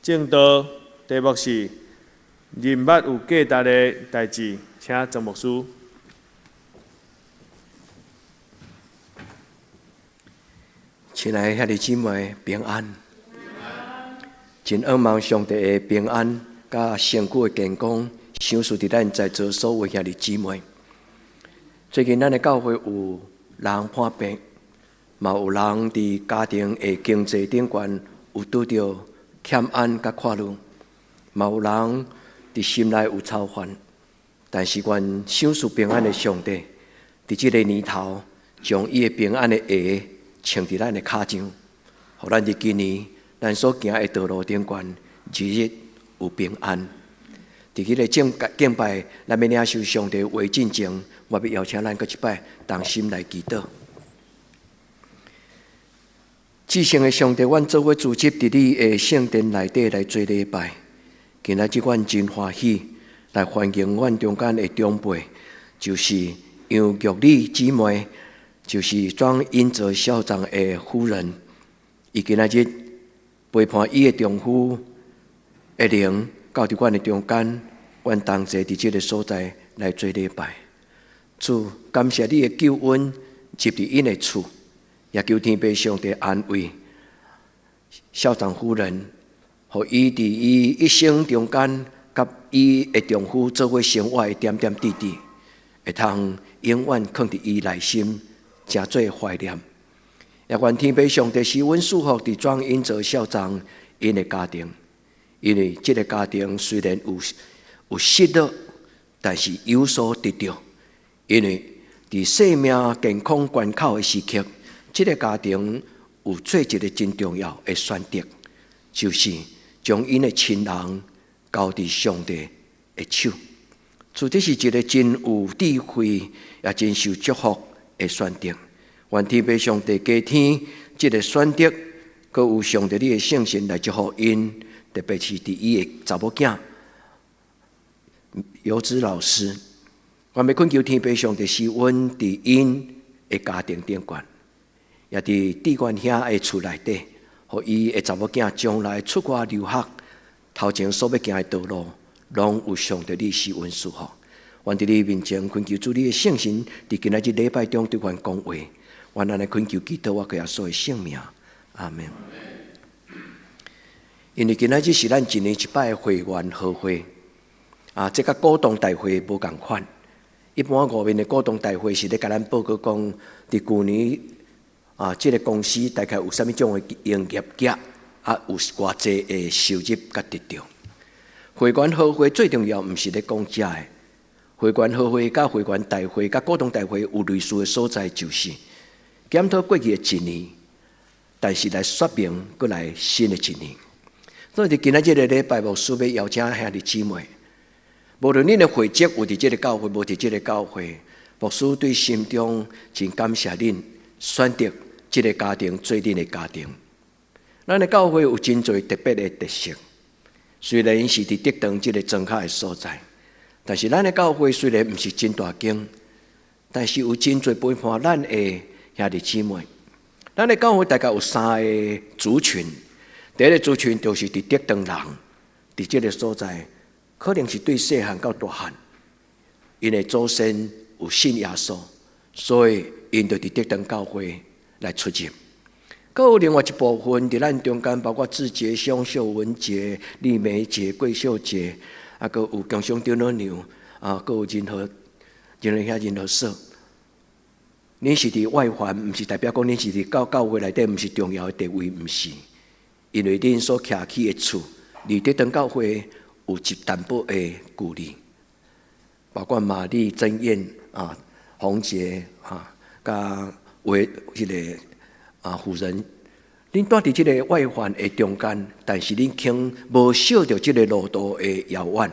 證道題目是認捌有價值的代誌，請曾牧師。親愛的兄弟姊妹平安，真仰望上帝的平安，佮身軀的健康，賞賜佇咱在座所有兄弟姊妹。最近咱的教會有人破病，嘛有人佇家庭的經濟頂懸有拄著欠安佮苦惱，嘛有人佇心內有操煩。但是願賞賜平安的上帝，佇這个年頭，將伊的平安的鞋穿佇咱的跤掌，予咱佇今年咱所行的道路頂懸，日日有平安。佇彼个敬敬拜，咱欲領受上帝話進前，我欲邀請咱閣一擺同心來祈禱。至聖的上帝，阮做伙聚集佇你的聖殿內底來做禮拜。今仔日阮真歡喜來歡迎阮中間的長輩，就是楊玉麗姊妹，就是莊英澤校長的夫人。伊今仔日陪伴伊的丈夫的靈到佇阮的中間，阮同齊佇這个所在來做禮拜。主，感謝你的救恩入佇𪜶的厝，也求天父上帝安慰校長夫人，予伊佇伊一生中間，佮伊的丈夫做伙生活的點點滴滴，會通永遠囥佇伊內心，誠做懷念。也願天父上帝施恩賜福佇莊英澤校長𪜶的家庭，因為這个家庭雖然有失落，但是有所得著。因為佇生命健康關口的時刻，這个家庭有做一个真重要的選擇，就是將𪜶的親人交佇上帝的手。主，這是一个真有智慧，也真受祝福的選擇。願天父上帝加添這个選擇，閣有上帝你的聖神來祝福𪜶，特別是佇伊的查某囝游子老師。我欲懇求天父上帝施恩佇𪜶的家庭頂懸，也佇志願兄的厝內底，予伊的查某囝將來出國留學，頭前所欲行的道路，攏有上帝你施恩賜福。願佇你面前懇求主你的聖神，佇今仔日禮拜中對阮講話。願按呢懇求祈禱，我耶穌的聖名，阿們。因為今仔日是咱一年一擺的會員和會，啊，這佮股東大會無仝款。一般外面的股東大會是咧共咱報告講，佇舊年啊，這个公司大概有啥物種的營業額，啊，有偌濟的收入佮得著。會員和會最重要毋是咧講這个，會員和會佮會員大會佮股東大會有類似的所在，就是檢討過去的一年，但是來說明閣來新的一年。所以佇今仔這个禮拜，牧師欲邀請兄弟姊妹，無論恁的會籍有佇這个教會，無佇這个教會，牧師對心中真感謝恁選擇這个家庭做恁的家庭。咱的教會有真濟特別的特色，雖然是佇竹塘這个莊跤的所在，但是咱的教會雖然毋是真大間，但是有真濟陪伴咱的兄弟姊妹。咱的教會大概有三个族群，第一个族群就是佇竹塘人，佇這个所在，可能是對細漢到大漢，𪜶的祖先有信耶穌，所以𪜶就佇竹塘教會來出入。閣有另外一部分佇咱中間，包括志杰兄、秀文姐、麗梅姐、桂秀姐，啊，閣有江兄長老娘，啊，閣有任何任何遐任何所。恁是佇外環，毋是代表講恁是佇教教會內底，毋是重要的地位，毋是。因為恁所徛起的厝，離竹塘教會有一淡薄的距離，包括瑪麗、曾燕啊、洪杰啊，佮為彼个啊婦人，恁住佇這个外環的中間，但是恁肯無受著這个路途的遙遠，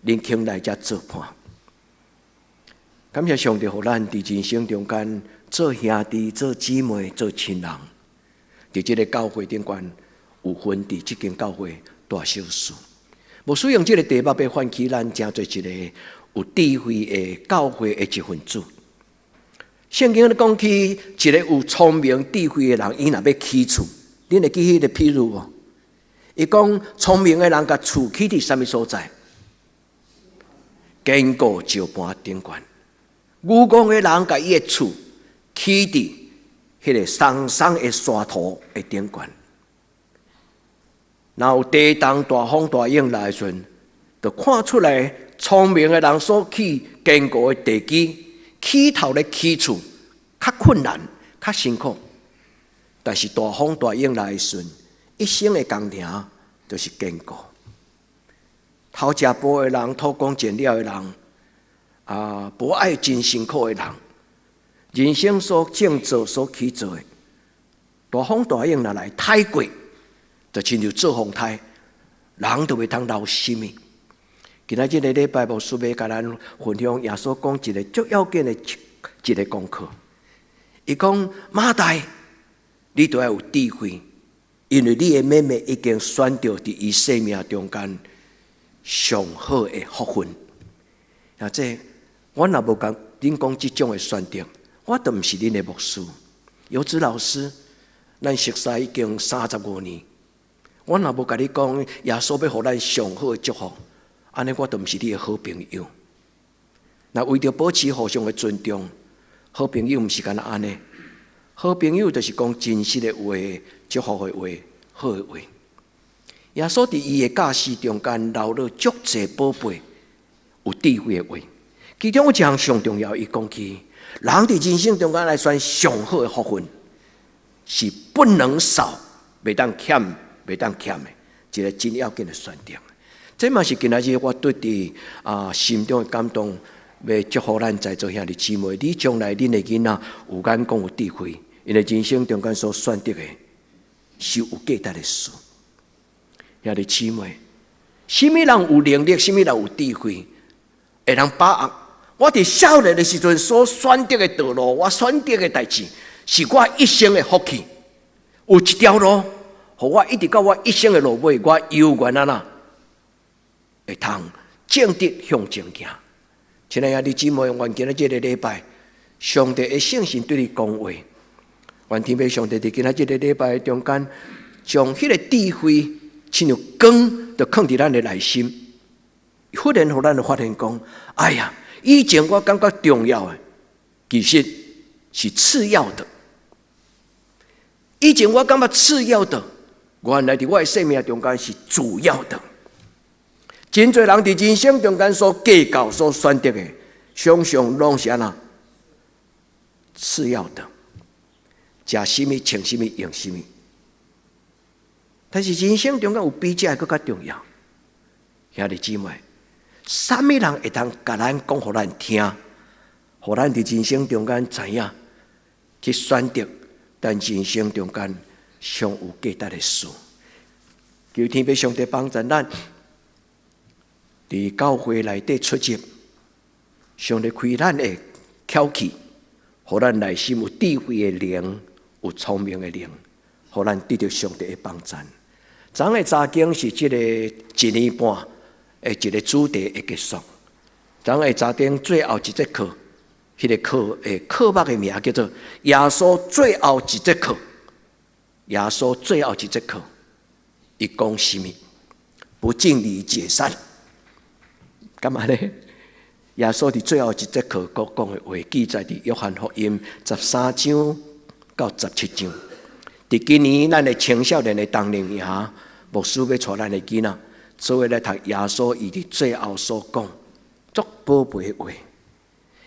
恁肯來遮做伴。感謝上帝，予咱佇人生中間做兄弟、做姊妹、做親人，佇這个教會頂懸有份佇這間教會大小事。牧師用這个題目欲喚起咱成做一個有智慧的教會的一份子。聖經咧講起一個有聰明智慧的人，伊若欲起厝，恁會記彼个譬喻無？伊講聰明的人共厝起佇啥物所在？堅固石盤頂懸。愚戇的人共伊的厝起佇彼个鬆鬆的沙土的頂懸。若有地動大風大湧來的時陣，就看出來聰明的人所起堅固的地基，起頭咧起厝較困難、較辛苦。但是大風大湧來的時陣，一生的工程就是堅固。偷食步的人、偷工減料的人，啊，無愛真辛苦的人，人生所種做、所起做的，大風大湧若來颱過，就親像做風颱，人就袂通留心的。今仔這个禮拜牧師欲共咱分享耶穌講一个足要緊的一个功課。伊講馬大，你著愛有智慧，因為你的妹妹已經選著佇伊生命中間上好的福分。啊，這我若無共恁講這種的選擇，我都毋是恁的牧師。游子老師，咱熟似已經35年。我若無共你講，耶穌欲予咱上好的祝福，按呢我都毋是你的好朋友。若為著保持互相的尊重，好朋友毋是干焦按呢。好朋友就是講真實的話、祝福的話、好的話。耶穌佇伊的教示中間留落足濟寶貝、有智慧的話。其中有一項上重要，伊講起人佇人生中間來選上好的福分，是不能少、袂當欠、袂當欠的一个真要緊的選擇。這嘛是今仔日我對佇啊心中的感動，欲祝福咱在座兄弟姊妹，你將來恁的囡仔有眼光、有智慧，𪜶的人生中間所選擇的是有價值的事。兄弟姊妹，啥物人有能力，啥物人有智慧，會通把握。我佇少年的時陣所選擇的道路，我選擇的代誌，是我一生的福氣。有一條路，予我一直到我一生的落尾，我猶原按怎會通正直向前行。親愛的兄弟姊妹，願今仔這个禮拜，上帝的聖神對你講話。願天父上帝佇今仔這个禮拜中間，將彼个智慧，親像光，就囥佇咱的內心。忽然予咱發現講：哎呀，以前我感覺重要的，其實是次要的。以前我感覺次要的，原來佇我的生命中間是主要的。真濟人佇人生中間所計較、所選擇的，常常攏是按怎次要的，食啥物、穿啥物、用啥物。但是人生中間有比這閣較重要。兄弟姊妹，啥物人會當共咱講，予咱聽，予咱佇人生中間知影去選擇，咱人生中間上有價值的事。求天父上帝幫助咱，佇教會內底出入，上帝開咱的竅氣，予咱內心有智慧的靈，有聰明的靈，予咱得著上帝的幫助。昨昏的查經是這个一年半的一个主題的結束。昨昏的查經最後一節課，彼个課的課目的名叫做《耶穌最後一節課》。耶穌最後一節課，伊講啥物？不敬禮解散。幹嘛咧？耶穌佇最後一節課閣講的話，記載佇約翰福音13章到17章。佇今年咱的青少年的冬令營，牧師欲帶咱的囡仔，做伙來讀耶穌伊佇最後所講足寶貝的話。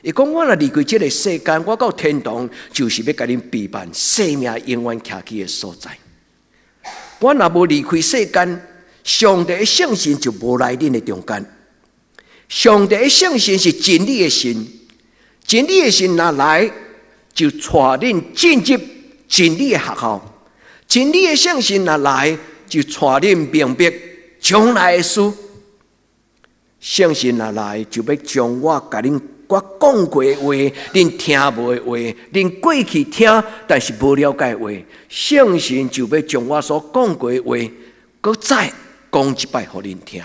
伊講我若離開這个世間，我到天堂就是欲共恁備辦生命永遠徛起的所在。我若無離開世間，上帝的聖神就無來恁的中間。上帝的聖神是真理的神，真理的神若來，就帶恁進入真理的學校。真理的聖神若來，就帶恁明白將來的事。聖神若來，就欲將我共恁我講過的話，恁聽無的話，恁過去聽但是無了解的話，聖神就欲將我所講過的話，閣再講一擺予恁聽。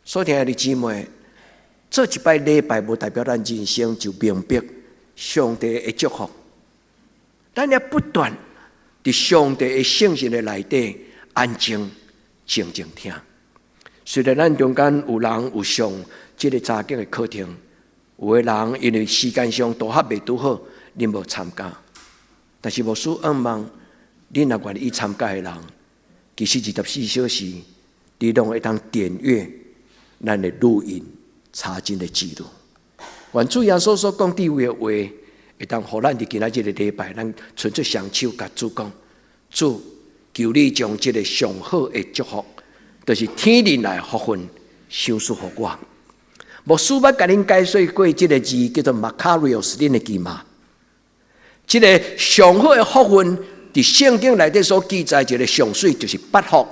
所以，親愛的姊妹，做一擺禮拜，無代表咱人生就明白上帝的祝福。咱欲不斷佇上帝的聖神的內底安靜。靜靜聽。雖然咱中間有人有上這个查經的課程，有的人因為時間上拄合袂拄好，恁無參加。但是牧師向望，恁若願意參加的人，其實24小時，你攏會當點閱咱的錄音查經的記錄。願主耶穌所講智慧的話，會當予咱佇今仔這个禮拜，咱伸出雙手共主講：主，求你將這个上好的祝福，就是天靈來的福分，賞賜予我。牧師捌共恁解說過這个字叫做 Makarios，恁會記嗎？這个上好的福分，佇聖經內底所記載一个上媠，就是八福。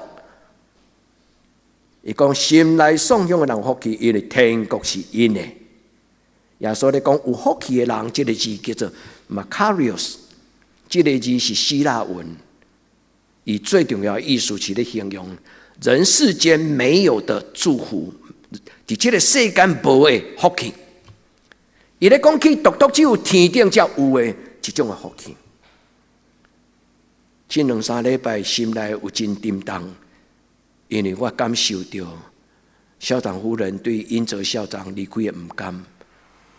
伊講心內喪胸的人有福氣，因為天國是𪜶的。耶穌咧講有福氣的人，這个字叫做 Makarios，這个字是希臘文，伊最重要的意思是咧形容人世間沒有的祝福，佇這个世間無的福氣。伊咧講起獨獨只有天頂才有的這種的福氣。這兩三禮拜心內有真沉重，因為我感受著校長夫人對英澤校長離開的毋甘，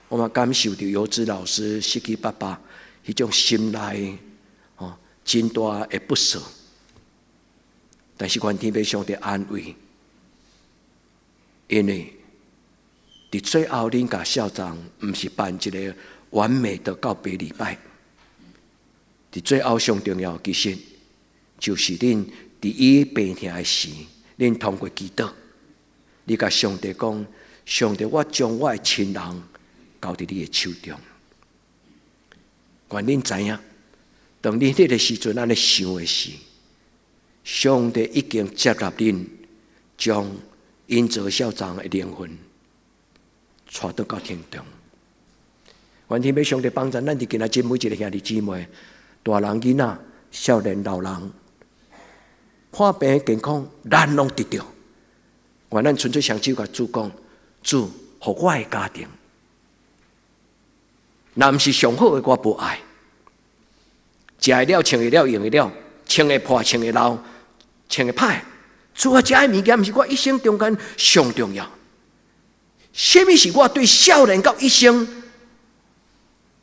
我嘛感受著游子老師失去爸爸彼種心內哦真大的不捨。但是願天父上帝安慰，因為佇最後恁共校長毋是辦一个完美的告別禮拜。佇最後上重要，其實就是恁佇伊病疼的時，恁通過祈禱，你共上帝講：上帝，我將我的親人交佇你的手中。願恁知影，當恁彼个時陣按呢想的時，上帝已經接納恁，將英澤校長的靈魂帶倒到天堂。願天父上帝幫助咱佇今仔日每一个兄弟姊妹，大人囡仔、少年老人，看病健康，咱攏得著。願咱伸出雙手共主講：主，予我的家庭，若毋是上好的，我無愛。食會了，穿會了，用會了，穿會破，穿會漏，穿會歹。主啊，這个物件毋是我一生中間上重要。啥物是我對少年到一生，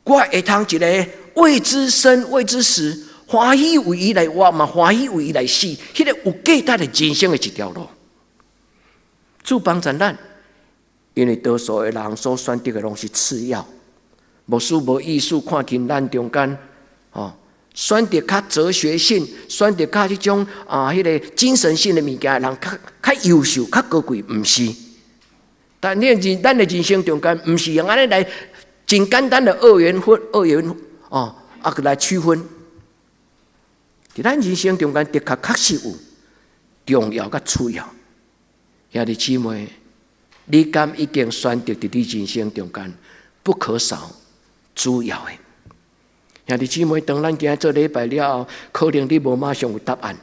我會通一个為之生，為之死，歡喜為伊來活嘛，歡喜為伊來死，彼个有價值的人生的一條路。主幫助咱，因為多數的人所選擇的攏是次要，牧師無意思看見咱中間，哦，選擇較哲學性、選擇較彼種啊，彼个精神性的物件的人較較優秀、較高貴，毋是。但你人咱的人生中間，毋是用按呢來真簡單的二元分、二元哦，啊，來區分。佇咱人生中間，的確確實有重要佮次要。兄弟姊妹，你敢已經選擇佇你人生中間不可少、主要的？兄弟姊妹，當咱今日做禮拜了後，可能你無馬上有答案，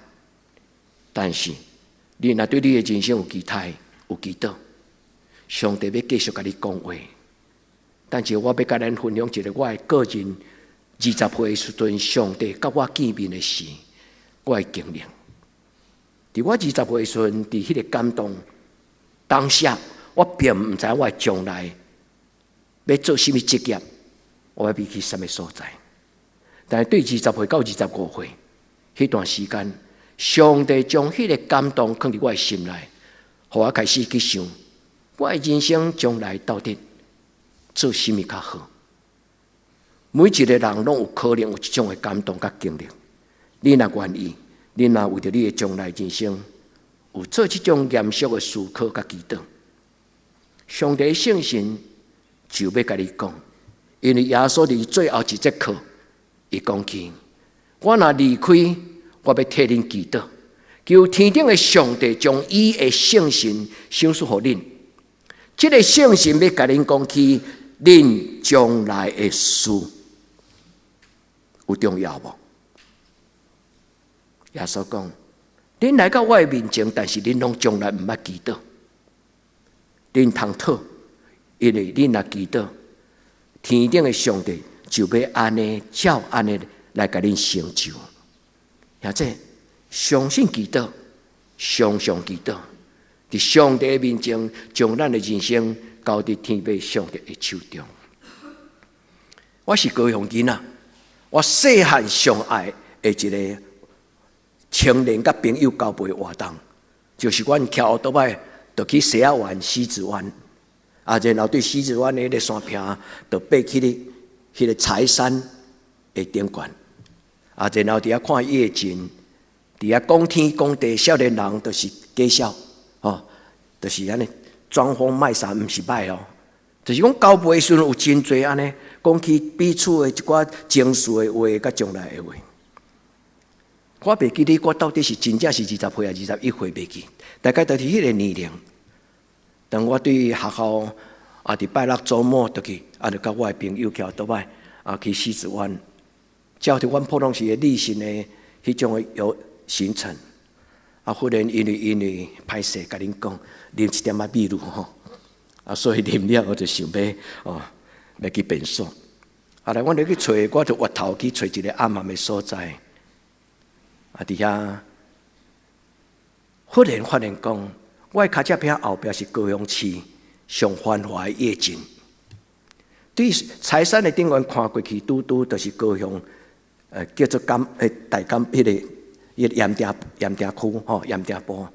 但是你若對你的人生有期待、有祈禱，上帝欲繼續共你講話。但是我欲共咱分享一个我的個人20歲時陣，上帝佮我見面的時，我的經歷。佇我20歲時陣，佇彼个感動當下，我並毋知我將來欲做啥物職業，我欲去啥物所在。但是對20歲到25歲彼段時間，上帝將彼个感動囥佇我的心內，予我開始去想，我的人生將來到底做啥物較好？每一个人攏有可能有這種的感動佮經歷。你若願意，你若為著你的將來人生有做這種嚴肅的思考佮祈禱，上帝聖神就欲共你講，因為耶穌佇最後一節課，伊講起：我若離開，我欲替恁祈禱，求天頂的上帝將伊的聖神賞賜予恁。這个聖神欲共恁講起恁將來的事，有重要無？耶穌講：恁來到我的面前，但是恁攏從來毋捌祈禱。恁通討，因為恁若祈禱，天頂的上帝就欲按呢照按呢來共恁成就。或者相信祈禱，常常祈禱，佇上帝面前，將咱的人生交佇天父上帝的手中。我是高雄囡仔，我細漢上愛的一个青年佮朋友交陪活動，就是阮騎烏多擺，就去西仔灣、西子灣，啊，然後對西子灣的彼个山坪，就爬去咧彼个柴山的頂懸，啊，然後佇遐看夜景，佇遐講天講地，少年人就是假笑，吼，就是按呢裝瘋賣傻，毋是䆀哦。就是講交陪的時陣有真濟按呢，講起彼此的一寡情緒的話，佮將來的話。我袂記得我到底是真正是20歲抑21歲袂記，大概就是彼个年齡。當我對學校啊，佇拜六週末就去，啊，就佮我的朋友騎倒擺啊去西子灣，照著阮普通時的例行的彼種的遊行程。啊，忽然因為歹勢，共恁講，啉一點仔秘魯吼。啊，所以啉了我就想欲哦，欲去便所。後來阮就去揣，我就越頭去揣一个暗暗的所在。啊，佇遐忽然發現講，我的跤車坪後壁是高雄市上繁華的夜景。對柴山的頂懸看過去，拄拄就是高雄，叫做港大港彼个鹽埕區吼，鹽埕埔。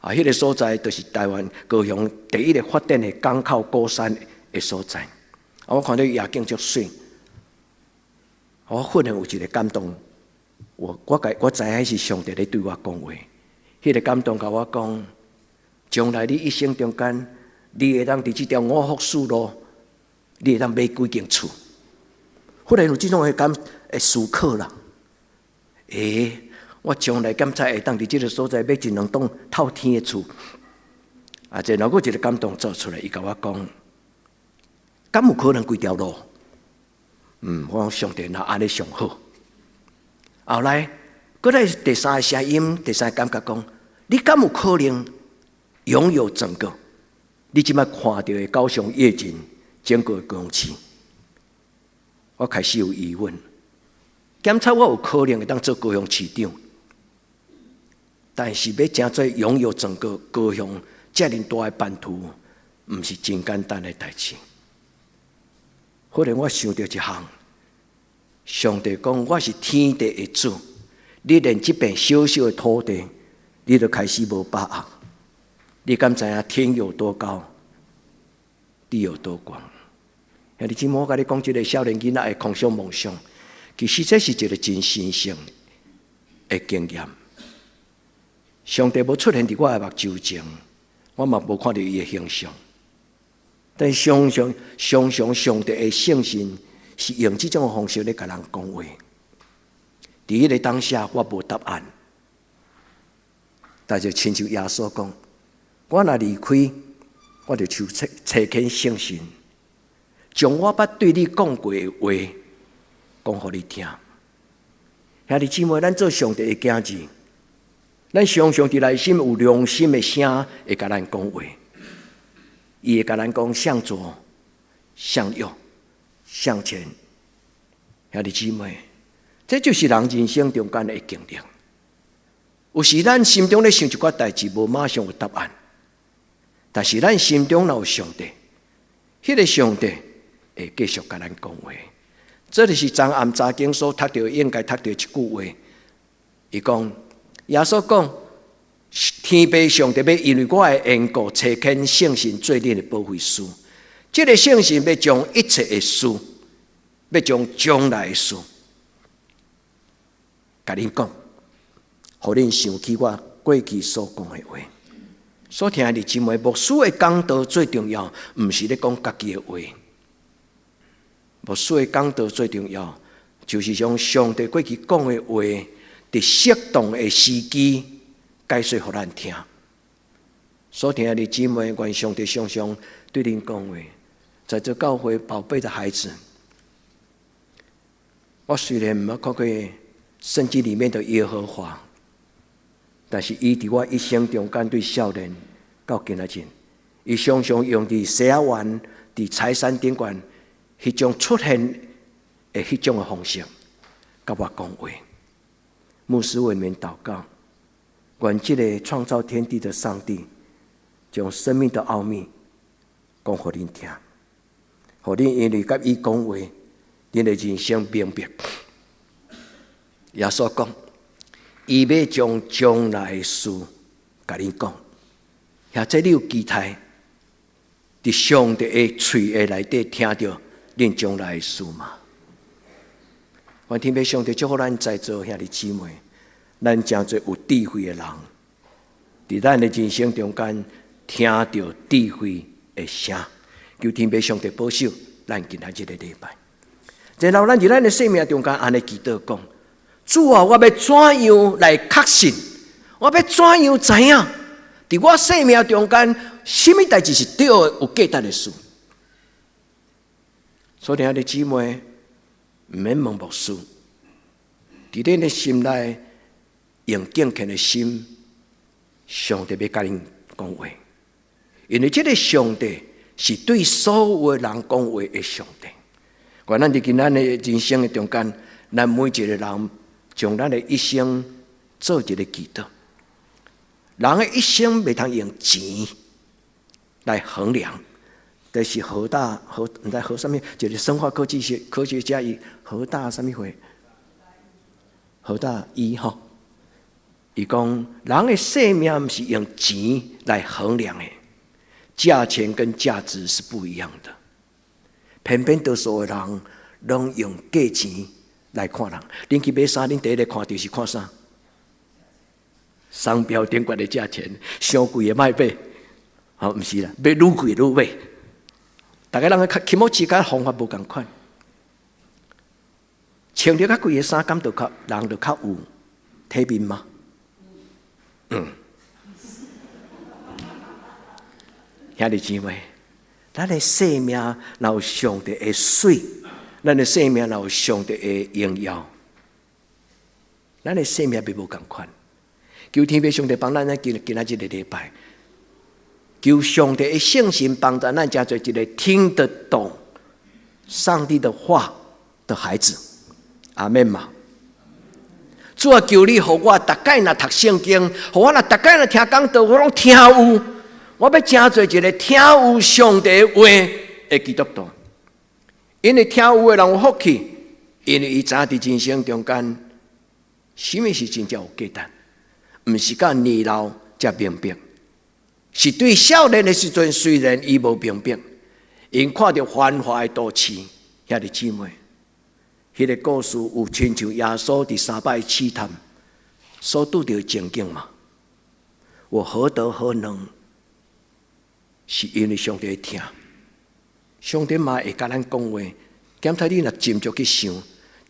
啊，彼个所在就是台灣高雄第一个發展的港口鼓山的所在。啊，我看著夜景足媠，我忽然有一个感動，我知影是上帝咧對我講話。彼个感動共我講，將來你一生中間，你會當佇這條五福四路，你會當買幾間厝？忽然有這種的感的思考啦。欸，我將來敢才會當佇這个所在買一兩棟透天的厝？啊，然後閣一个感動做出來，伊共我講，敢有可能規條路？我講上帝若按呢上好。後來，閣來第三个聲音，第三個感覺講，你敢有可能擁有整個？你這擺看著的高雄夜景，整個高雄市？我開始有疑問，檢查我有可能會當做高雄市長，但是欲成做擁有整個高雄遮爾大的版圖，毋是真簡單的代誌。忽然我想著一項，上帝講我是天地的主，你連這片小小的土地，你都開始無把握。你敢知影天有多高，地有多廣？兄弟姊妹，我共你講，這个少年囡仔的空想夢想，其實這是一個真神聖的經驗。上帝無出現佇我的目睭前，我嘛無看著伊的形象。但常常常常上帝的聖神是用這種方式咧共人講話。佇彼个當下，我無答案，但就親像耶穌講，我若離開，我就求差遣聖神，將我捌對你講過的話講予你聽。兄弟姊妹，咱做上帝的囝兒，咱常常佇內心有良心的聲會共咱講話，伊會共咱講向左、向右、向前。兄弟姊妹，這就是人人生中間的經歷。有時咱心中咧想一寡代誌，無馬上有答案。但是咱心中若有上帝，彼个上帝會繼續共咱講話。這就是昨暗查經所讀著，應該讀著一句話。伊講，耶穌講，天父上帝欲因為我的緣故，差遣聖神做恁的保惠師。這个聖神欲將一切的事，欲將將來的事，共恁講，予恁想起我過去所講的話。所聽的姊妹，牧師的講道最重要，毋是咧講家己的話。牧師的講道最重要，就是將上帝過去講的話，佇適當的時機解說予咱聽。所聽的姊妹，願上帝常常對恁講話，在這教會寶貝的孩子，我雖然毋捌看過聖經裡面的耶和華，但是伊佇我一生中間對少年到今仔日，伊常常用佇西仔灣、佇柴山頂懸彼種出現的彼種的方式，共我講話。牧師為你們禱告，願這个創造天地的上帝，將生命的奧秘講予恁聽，予恁因為佮伊講話，恁的人生明白。耶穌講，伊欲將將來的事共恁講，或者你有期待，佇上帝的喙的內底聽著恁將來的事嗎？願天父上帝祝福咱在座兄弟姊妹，咱成做有智慧的人，佇咱的人生中間聽著智慧的聲，求天父上帝保守咱今仔這个禮拜。然後咱佇咱的生命中間按呢祈禱講：主啊，我欲怎樣來確信？我欲怎樣知影？佇我生命中間，啥物代誌是對的、有價值的事？所以兄弟姊妹，毋免問牧師，佇恁的心內用敬虔的心，上帝欲共恁講話，因為這个上帝是對所有的人講話的上帝。願咱佇今咱的人生的中間，咱每一个人將咱的一生做一个祈禱。人的一生袂通用錢來衡量，就是何大何毋知何啥物，一个生化科技學科學家伊何大啥物會？何大一吼，伊講人的生命毋是用錢來衡量的，價錢跟價值是不一樣的。偏偏多數的人攏用價錢來看人。恁去買衫，恁第一个看著是看啥？商標頂懸的價錢，傷貴的莫買，吼毋是啦，欲愈貴愈買。逐个人的起碼時間方法無仝款，穿著較貴的衫，敢就較人就較有體面嗎？嗯。兄弟姊妹，咱的生命若有上帝的媠，咱的生命若有上帝的榮耀，咱的生命欲無仝款。求天父上帝幫咱咱今今仔這个禮拜，求上帝的聖神幫助咱，成做一个聽得懂上帝的話的孩子。阿們嘛。主啊，求你予我，逐擺若讀聖經，予我若逐擺若聽講道，我攏聽有。我欲成做一个聽有上帝話的基督徒。因為聽有的人有福氣，因為伊知影佇人生中間，啥物是真正有價值，毋是到年老才明白，是對少年的時陣，雖然伊無明白，𪜶看著繁華的都市，兄弟姊妹，彼个故事有親像耶穌佇三擺試探所拄著的情景嗎？我何德何能？是因為上帝聽，上帝嘛會共咱講話。檢討你若斟酌去想，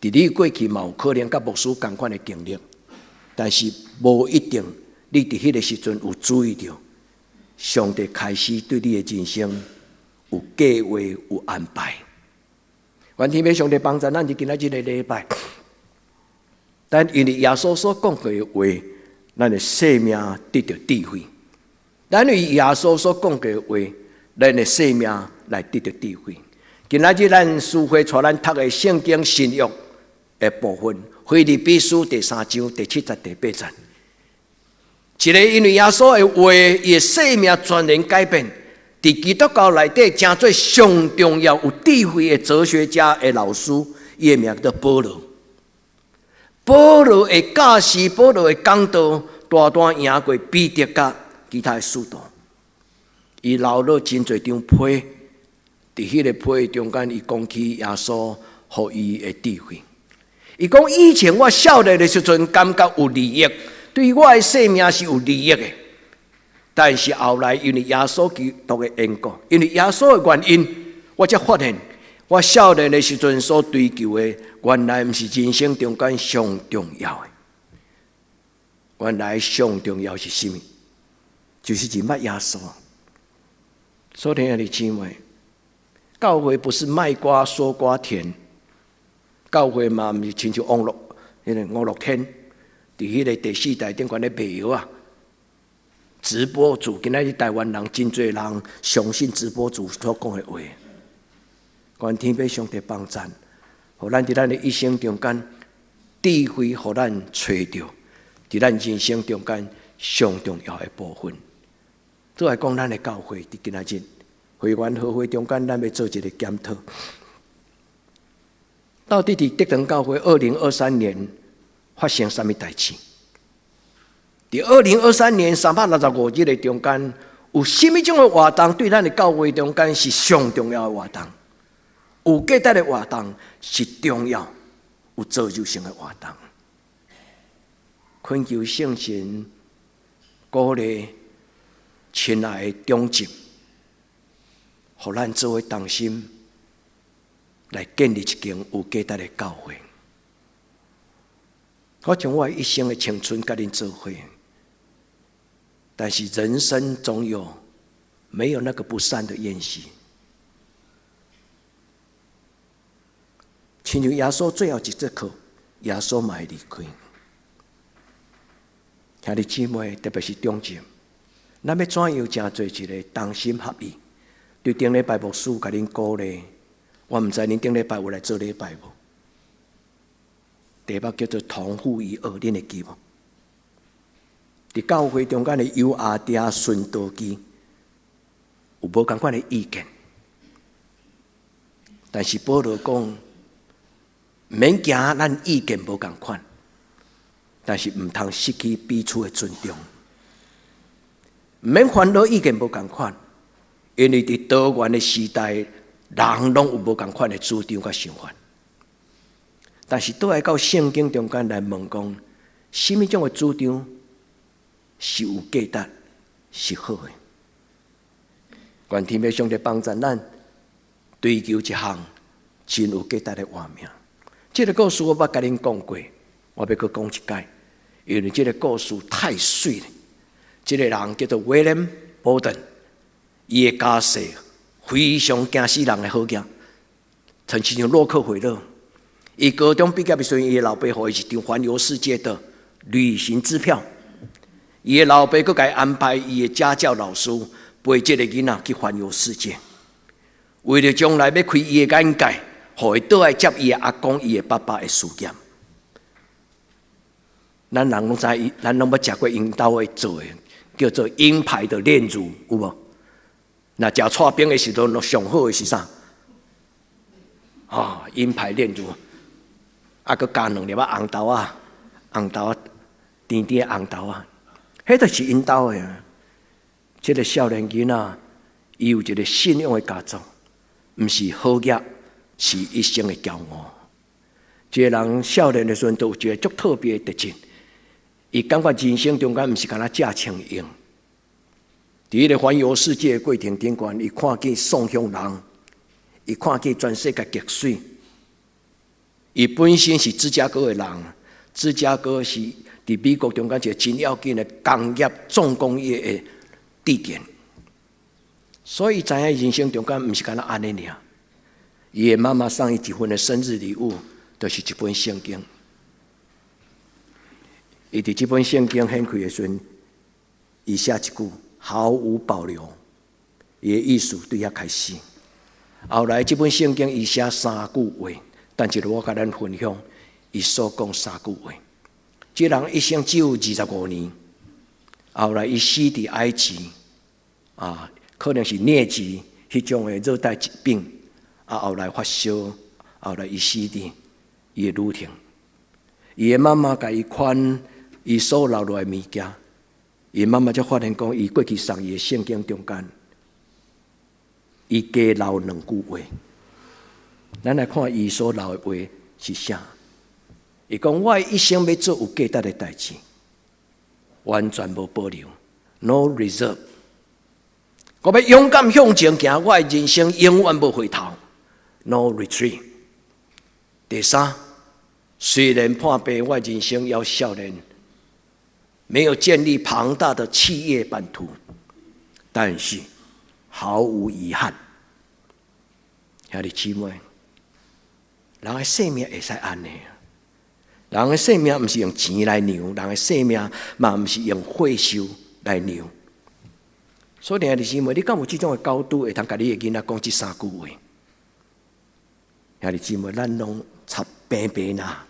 佇你過去嘛有可能佮牧師仝款的經歷，但是無一定你佇彼个時陣有注意著，上帝開始對你的人生有計劃、有安排。願天父上帝幫助咱佇今仔這个禮拜，但因為耶穌所講過的話，咱的生命得著智慧。咱為耶穌所講過的話，咱的生命來得著智慧。今仔日咱書會帶咱讀的聖經新約的部分，腓立比書第三章第七節、第八節。一个因為耶穌的話，伊的生命全然改變。佇基督教內底，成做上重要有智慧的哲學家的老師，伊的名叫做保羅。保羅的教示，保羅的講道，大大贏過彼得佮其他的使徒。伊留落真濟張批，佇彼个批中間，伊講起耶穌予伊的智慧。伊講以前我少年的時陣，感覺有利益，對我的生命是有利益的。但是後來因為耶穌基督的緣故，因為耶穌的原因，我才發現我少年的時陣所追求的，原來毋是人生中間上重要的。原來上重要是啥物？就是認捌耶穌。所以兄弟姊妹，教會不是賣瓜說瓜甜，教會嘛毋是親像網絡，彼个娛樂天，佇彼个第四代頂懸咧賣藥仔。直播主，今仔日台灣人真濟人相信直播主所講的話。願天父上帝幫贊，予咱佇咱的一生中間智慧，予咱揣著，佇咱人生中間上重要的部分。倒來講，咱的教會佇今仔日會員和會中間，咱欲做一个檢討。到底佇德堂教會2023年發生啥物代誌？佇2023年365日的中間，有啥物種的活動對咱的教會中間是上重要的活動？有價值的活動是重要、有造就性的活動。懇求聖神鼓勵親愛的長執，予咱做伙同心來建立一間有價值的教會。我將我一生的青春佮恁做伙，但是人生總有沒有那個不散的宴席。親像耶穌最後一節課，耶穌嘛會離開。兄弟姊妹，特別是長執，咱欲怎樣成做一个同心合意？對頂禮拜牧師共恁鼓勵，我毋知恁頂禮拜有來做禮拜無？題目叫做同負一軛，恁會記無？佇教會中間的優雅嗲順道基有無仝款的意見，但是保羅講，毋免驚，咱意見無仝款，但是毋通失去彼此的尊重，毋免煩惱意見無仝款，因為佇多元的時代，人攏有無仝款的主張佮想法。但是倒來到聖經中間來問講，啥物種的主張是有價值、是好的？願天父上帝幫助咱追求一項真有價值的活命。這个故事我捌共恁講過，我欲閣講一擺，因為這个故事太媠了。這个人叫做 William Bowden，伊的家世非常驚死人的好額，親像洛克菲勒。伊高中畢業的時陣，伊的老爸予伊一張環遊世界的旅行支票。伊的老爸閣共伊安排伊的家教老師陪這个囡仔去環遊世界，為著將來欲開伊的眼界，予伊倒來接伊的阿公、伊的爸爸的事業。咱人攏知，咱攏捌食過𪜶兜的做的，叫做鷹牌的煉乳，有無？若食剉冰的時陣，上好的是啥？啊，鷹牌煉乳，啊，閣加兩粒仔紅豆仔，紅豆仔，甜甜的紅豆仔，彼就是𪜶兜的。這个少年囡仔，伊有一个信仰的家族，毋是好額，是一生的驕傲。這个人少年的時陣，都有一个足特別的特質。伊感覺人生中間毋是干焦食穿用。佇彼个環遊世界的過程頂懸，伊看見喪鄉人，伊看見全世界極媠。伊本身是芝加哥的人，芝加哥是佇美國中間一个真要緊的工業重工業的地點，所以知影人生中間毋是干焦按呢爾。伊的媽媽送伊一份的生日禮物，就是一本聖經。伊佇這本聖經掀開的時陣，伊寫一句毫無保留，伊的意思對遐開始。後來這本聖經伊寫三句話，等一下我共咱分享伊所講三句話。這人一生只有25年，後來伊死佇埃及，啊，可能是瘧疾彼種的熱帶疾病，啊，後來發燒，後來伊死佇伊的旅程。伊的媽媽共伊款伊所留落來物件，伊媽媽才發現講，伊過去送伊的聖經中間，伊加留兩句話。咱來看伊所留的話是啥？伊講：我一生欲做有價值的代誌，完全無保留，no reserve。我欲勇敢向前行，我的人生永遠無回頭，no retreat。第三，雖然破病，我人生猶少年，沒有建立龐大的企業版圖，但是毫無遺憾。兄弟姊妹，人的生命會使按呢？人的生命毋是用錢來量，人的生命嘛毋是用歲壽來量。所以，兄弟姊妹，你敢有這種的高度，會通共你的囡仔講這三句話？兄弟姊妹，咱攏插平平啦，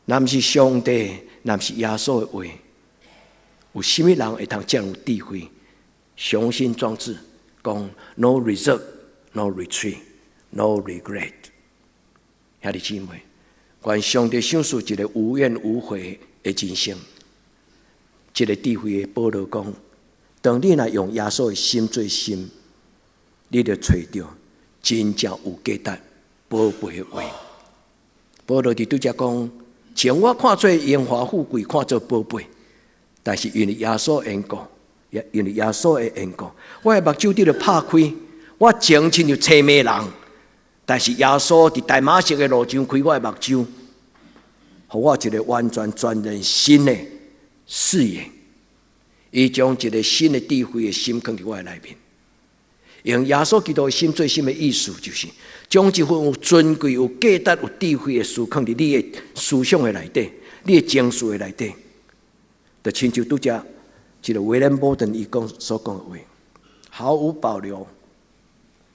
若毋是上帝，若毋是耶穌的話，有啥物人會通遮有智慧？雄心壯志，講 no reserve, no retreat, no regret。兄弟姊妹，願上帝賞賜一个無怨無悔的人生。這个智慧的保羅講：當你若用耶穌的心做心，你就揣著真正有價值、寶貝的話。保羅佇拄才講，將我看做榮華富貴，看做寶貝，但是因為耶穌緣故，因為耶穌的緣故，我的目睭得著拍開，我前親像青盲人，但是耶穌佇大馬色的路上開我的目睭，予我一个完全全然新的視野，伊將一个新的智慧的心囥佇我的內面。用耶穌基督的心做心的意思，就是將這份有尊貴、有價值、有智慧的事囥佇你的思想的內底，你的情緒的內底，就親像拄才這个威廉波頓伊講所講的話，毫無保留，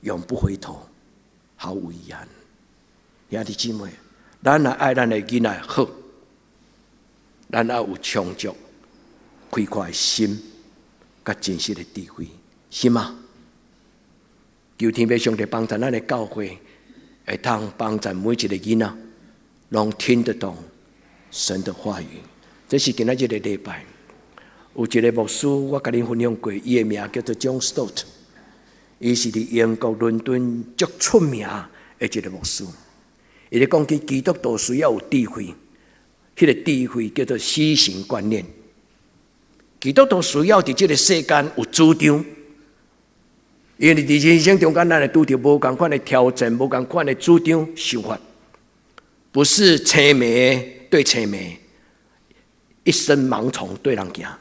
永不回頭，毫無遺憾。兄弟姊妹，咱若愛咱的囡仔好，咱愛有充足開闊的心，佮真實的智慧，是嗎？求天父上帝幫助咱的教會，會通幫助每一个囡仔，攏聽得懂神的話語。這是今仔這个禮拜，有一个牧師，我共恁分享過，伊的名叫做 John Stott，伊是佇英國倫敦足出名的一个牧師。伊咧講起基督徒需要有智慧，彼个智慧叫做死神觀念。基督徒需要佇這个世間有主張。因為佇人生中間，咱會拄著無仝款的挑戰，無仝款的主張想法，不是青盲對青盲，一身盲從對人行。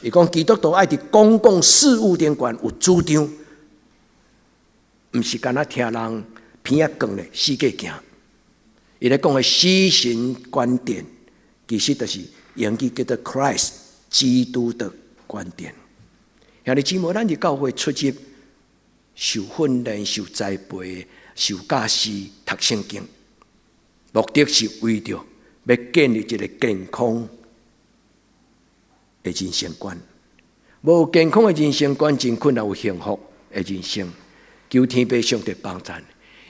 伊講基督徒愛佇公共事務頂懸有主張，毋是干焦聽人鼻仔講咧四界行。伊咧講的死神觀點，其實就是英語叫做 Christ 基督的觀點。兄弟姊妹，咱佇教會出入受訓練、受栽培、受教示、讀聖經，目的是為著欲建立一个健康的人生觀。無健康的人生觀，真困難有幸福的人生。求天父上帝幫助。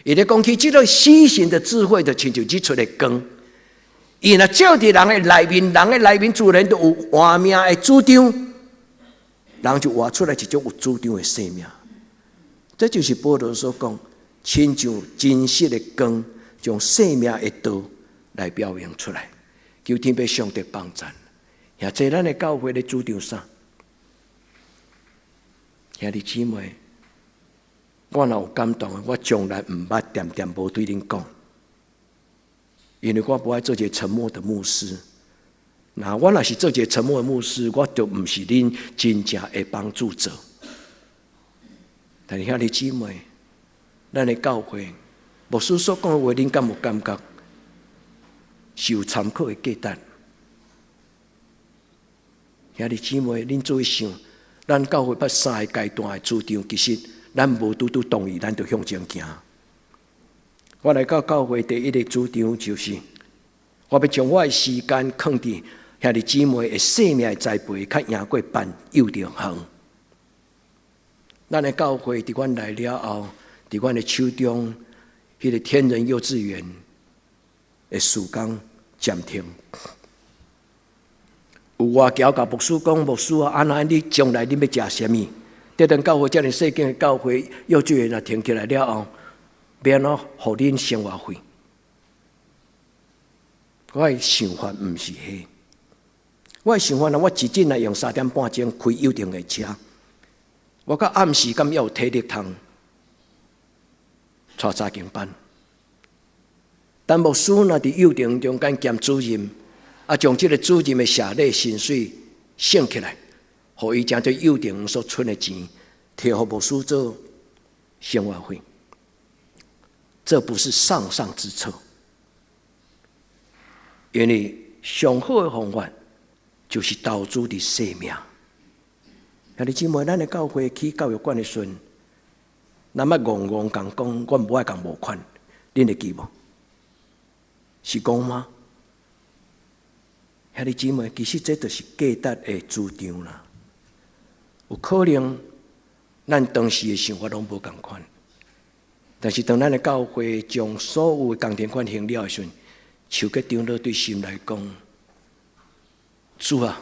伊咧講起這个死神的智慧，就親像日出的光。伊若照佇人的內面，人的內面自然就有活命的主張，人就活出來一種有主張的生命。這就是保羅所講，親像真實的光，將生命的道來表明出來。求天父上帝幫助。現在咱的教會咧主張啥？兄弟姊妹，我若有感動，我從來毋捌恬恬無對恁講，因為我無愛做一个沉默的牧師。那我若是做一个沉默的牧師，我就毋是恁真正的幫助者。但是兄弟姊妹，咱的教會牧師所講的話，恁敢有感覺是有參考的價值？兄弟姊妹，恁注意想，咱教會捌三个階段的主張，其實咱無拄拄同意，咱就向前行。我來到教會第一个主張就是，我欲將我的時間囥佇兄弟姊妹的生命的栽培，較贏過辦幼稚園。咱的教會佇阮來了後，佇阮的手中，彼个天仁幼稚園的事工暫停。有外僑共牧師講，牧師啊，按呢你將來恁欲食啥物？這間教會遮爾細間的教會幼稚園若停起來了後，欲按怎予恁生活費？我的想法毋是彼，我的想法呢，我一日若用3點半鐘開幼稚園的車，我到暗時敢猶有體力通帶查經班？但牧師若佇幼稚園中間兼主任，啊，將這个主任的謝禮薪水省起來，予伊將這幼稚園所存的錢，提予牧師做生活費。這不是上上之策，因為上好的方法就是投資佇生命。兄弟姊妹，咱的教會起教育館的時陣，咱捌戇戇共講，阮無愛共募款，恁會記無？是講嗎？兄弟姊妹，其實這就是價值的主張啦。有可能咱當時的想法攏無仝款，但是當咱的教會將所有的工程款行了的時陣，手結長老對心內講：主啊，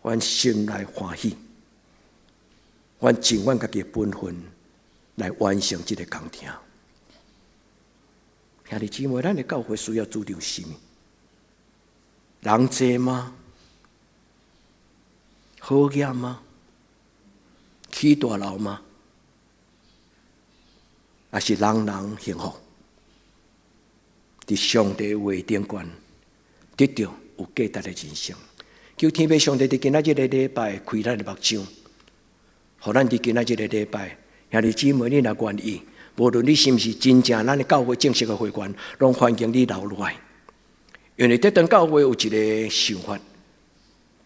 阮心內歡喜，阮盡阮家己的本分來完成這個工程。兄弟姊妹，咱的教會需要主張啥物？人濟嗎？好業嗎？起大樓嗎？抑是人人幸福？佇上帝話頂懸得著有價值的人生。求天父上帝佇今仔這个禮拜開咱的目睭，予咱佇今仔這个禮拜，兄弟姊妹，你若願意，無論你是毋是真正咱的教會正式的會員，攏歡迎你留落來。因為德堂教會有一个想法，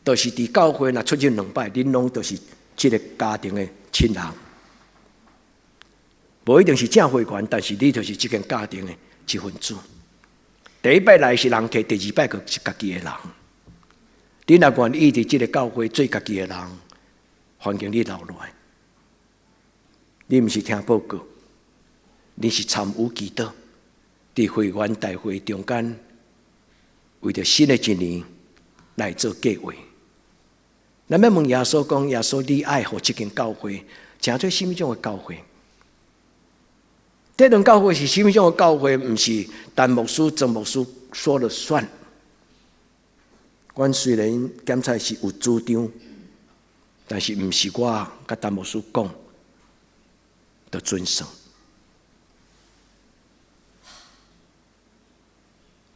就是佇教會若出入兩擺，恁攏就是這个家庭的親人，無一定是正會員，但是你就是這間家庭的一份子。第一擺來是人客，第二擺就是家己的人。你若願意佇這个教會做家己的人，歡迎你留落來。你毋是聽報告，你是參與祈禱，佇會員大會中間，為著新的一年來做計劃。咱欲問耶穌講：耶穌，你愛予這間教會，成做啥物種的教會？這間教會是啥物種的教會？毋是陳牧師、曾牧師說了算。阮雖然檢查是有主張，但是毋是我佮陳牧師講就準算。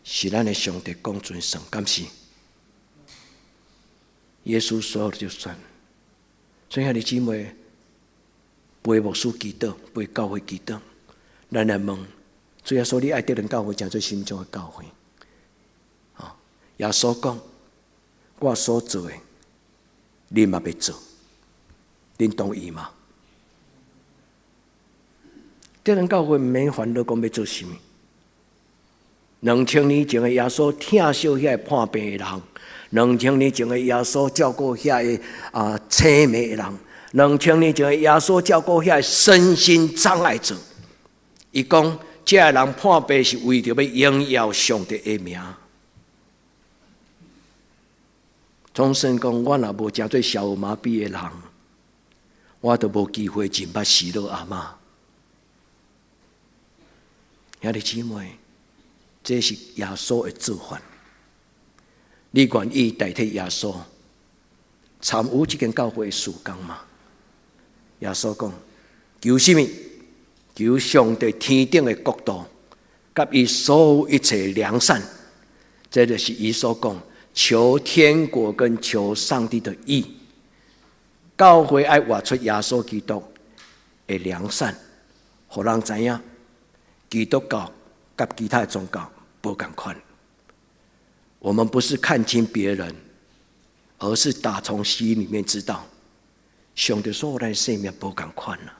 是咱的上帝講準算，敢是？耶穌說了就算。所以兄弟姊妹，陪牧師祈禱，陪教會祈禱，咱來問主耶穌：你愛德堂教會，成做啥物種的教會？耶穌講：我所做的，恁嘛欲做，恁同意嗎？德堂教會毋免煩惱講欲做啥物。2000年前的耶穌疼惜遐个破病的人，2000年前的耶穌照顧遐个青盲的人，2000年前的耶穌照顧遐个身心障礙者。伊講，這个人破病是為著欲榮耀上帝的名。總算講，我若無成做小兒麻痹的人，我就無機會認捌喜樂阿媽。兄弟姊妹，這是耶穌的做法。你願意代替耶穌參與這間教會的事工嗎？耶穌講：求啥物？求上帝天頂的國度，佮伊所有一切良善。這就是伊所講：求天國跟求上帝的義。教會愛活出耶穌基督的良善，予人知影基督教佮其他的宗教無仝款。我們不是看輕別人，而是打從心裡面知道，上帝所予咱的生命無仝款啊。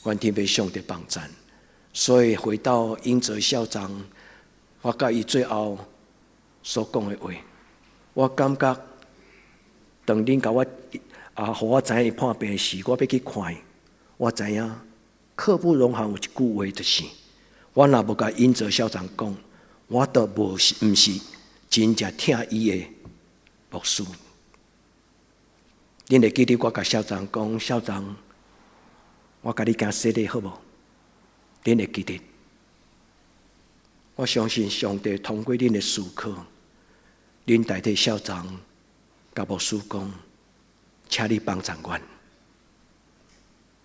願天父上帝幫贊。所以回到英澤校長，我佮伊最後所講的話，我感覺當恁共我予我知影伊破病時，我欲去看伊，我知影刻不容緩有一句話就是：我若無共英澤校長講，我都無是毋是真正疼伊的牧師。恁會記得我共校長講，校長，我共你行洗禮好無？恁會記得？我相信上帝通過恁的思考，恁代替校長共牧師講，請你幫贊阮，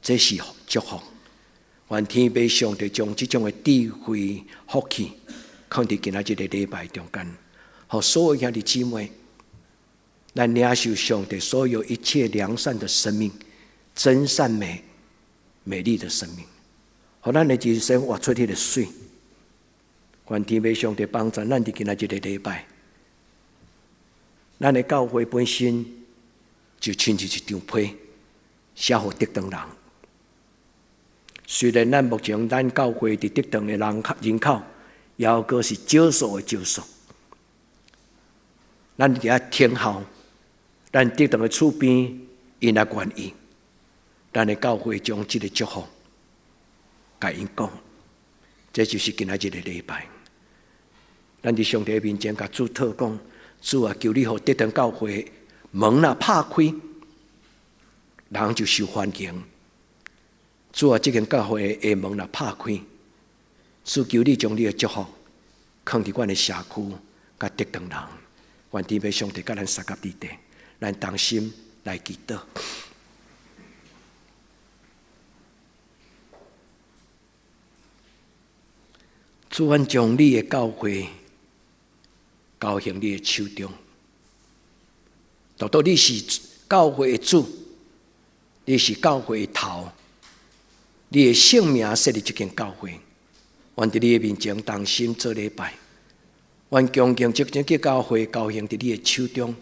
這是祝福。願天父上帝將這種的智慧福氣，放佇今仔這个禮拜中間，予所有兄弟姊妹，咱領受上帝所有一切良善的生命，真善美、美麗的生命，予咱的人生活出彼个媠。願天父上帝幫助咱佇今仔這个禮拜，咱的教會本身就親像一張批，寫予德堂人。雖然咱目前咱教會佇德堂的人口，猶閣是少數的少數，咱伫遐聽候，咱得當的厝邊，𪜶若願意，咱的教會將這个祝福，共𪜶講，這就是今仔日的禮拜。咱佇上帝面前共主禱講，主啊，求你予得堂教會門若拍開，人就受歡迎。主啊，這間教會的門若拍開，主求你將你的祝福囥佇阮的社區，佮得堂人。願天父上帝佮咱相佮佇底，咱同心來祈禱。主，阮將你的教會交予你的手中，獨獨你是教會的主，你是教會的頭，你的聖名設立這間教會，阮佇你的面前同心做禮拜，阮恭敬這間教會交予佇你的手中，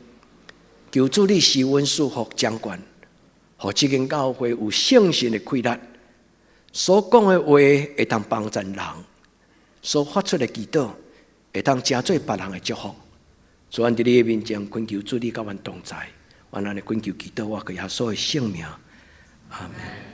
求主你施恩賜福掌權，予這間教會有聖神的氣力，所講的話會當幫助人。所發出的祈禱，會當成做別人的祝福。主，阮佇你的面前懇求主，你佮阮同在。阮按呢懇求祈禱，我靠耶穌的聖名，阿門。